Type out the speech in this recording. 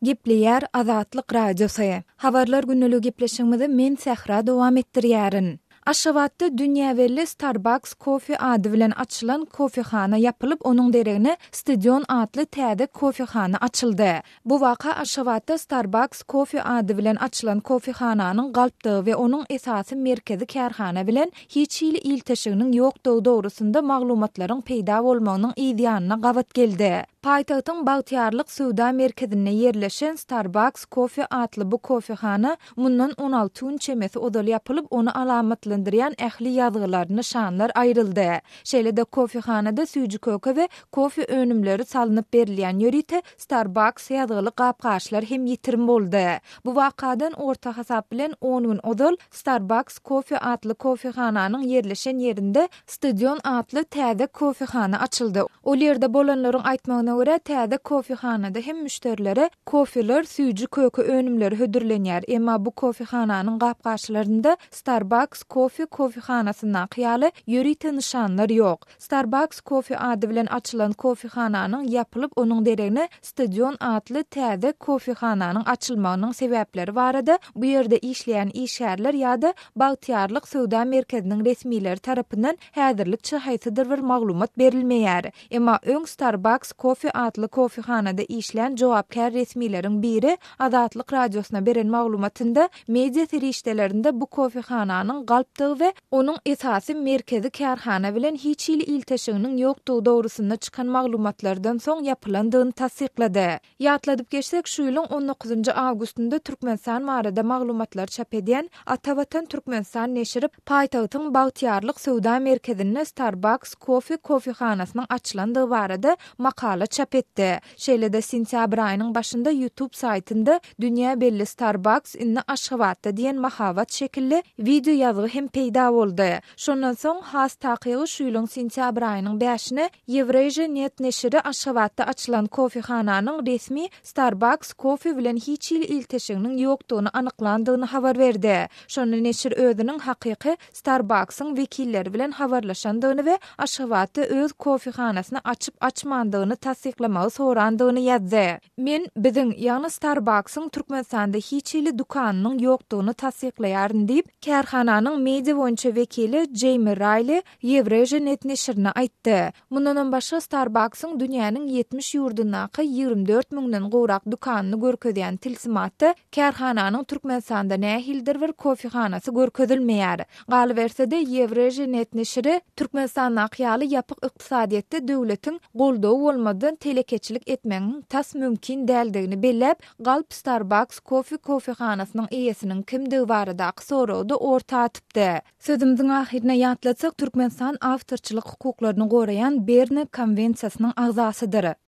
Gepleýär Azatlyk Radiosy. Habarlar gündeligi gepleşigimizi men Sähra dowam etdirýärin. Aşgabatda dünýä belli Starbucks Coffee ady bilen açylan kofehana ýapylyp, onuň deregine Stadion atly täze kofehana açyldy. Bu waka Aşgabatda Starbucks Coffee ady bilen açylan kofehananyň galpdygy we onuň esasy merkezi kärhana bilen hiç hili ilteşiginiň ýokdugy dogrusynda maglumatlaryň peýda bolmagynyň yz ýanyna gabat geldi. Paýtagtyň Bagtyýarlyk söwda merkezinde ýerleşen Starbucks Coffee atly bu kofehana mundan 16 gün çemesi ozal ýapylyp, ony alamatlandyrýan ähli ýazgylar, nyşanlar aýryldy. Şeýle-de kofehanada süýji-köke we kofe önümleri salnyp berilýän ýörite Starbucks ýazgyly gap-gaçlar hem ýitirim boldy. Bu wakadan orta hasap bilen on gün ozal Starbucks Coffee atly kofehananyň ýerleşen ýerinde Stadion atly täze kofehana açyldy. Ol ýerde bolanlaryň aýtmagyna görä, täze kofehanada hem müşderilere kofeler, süýji-köke önümleri hödürlenýär. Emma bu kofehananyň gap-gaçlarynda Starbucks Coffee kofehanasyndaky ýaly ýörite nyşanlar ýok. Starbucks Coffee ady bilen açylan kofehananyň ýapylyp, onuň deregine Stadion atly täze kofehananyň açylmagynyň sebäpleri barada bu ýerde işleýän işgärler ýa-da Bagtyýarlyk söwda merkeziniň resmileri tarapyndan häzirlikçe haýsydyr bir maglumat berilmeýär. Emma öň Starbucks Coffee atly kofehanada işlän jogapkär resmileriň biri Azatlyk Radiosyna beren maglumatynda media serişdelerinde bu kofehananyň galpdygy we onuň esasy merkezi kärhana bilen hiç hili ilteşiginiň ýokdugy dogrusynda çykan maglumatlardan soň ýapylandygyny tassyklady. Ýatladyp geçsek, şu ýylyň on dokuzynjy awgustynda Türkmenistan barada maglumatlary çap edýän Atavatan Türkmenistan neşiri paýtagtyň Bagtyýarlyk söwda merkezinde Starbucks Coffee kofehanasynyň açylandygy barada makala çap etdi. Şeýle-de sentýabr aýynyň başynda YouTube saýtynda dünýä belli Starbucks indi Aşgabatda diýen mahabat şekilli wideo ýazgy hem peýda boldy. Şondan soň, has takygy şu ýylyň sentýabr aýynyň bäşine Ýewrasia net neşiri Aşgabatda açylan kofehananyň resmi Starbucks kofe bilen hiç hili ilteşiginiň ýokdugyny anyklandygyny habar berdi. Şonda neşir özüniň hakyky Starbucks-yň wekilleri bilen habarlaşandygyny we Aşgabatda öz kofehanasyny açyp-açmandygyny tassyklamagy sorandygyny ýazdy. Men biziň, ýagny Starbucks-yň Türkmenistanda hiç hili dükanynyň ýokdugyny tassyklaýaryn diýip, kärhananyň media boýunça wekili Jeými Raýli Ýewrasia net neşirine aýtdy. Mundanam başga Starbucks-yň dünýäniň 70 ýurdundaky 24 müňden gowrak dükanyny görkezýän tilsimatda kärhananyň Türkmenistanda nähilidir bir kofehanasy görkezilmeýär. Galyberse-de, Ýewrasia net neşiri Türkmenistandaky ýaly ýapyk ykdysadyýetde döwletiň goldawy bolmazdan telekeçilik etmegiň tas mümkin däldigini belläp, galp Starbucks kofe kofehanasynyň eýesiniň kimdigi baradaky soragy-da orta atypdy. Sözümiziň ahyryna ýatlatsak, Türkmenistan awtorçylyk hukuklaryny goraýan Berna konwensiýasynyň agzasydyr.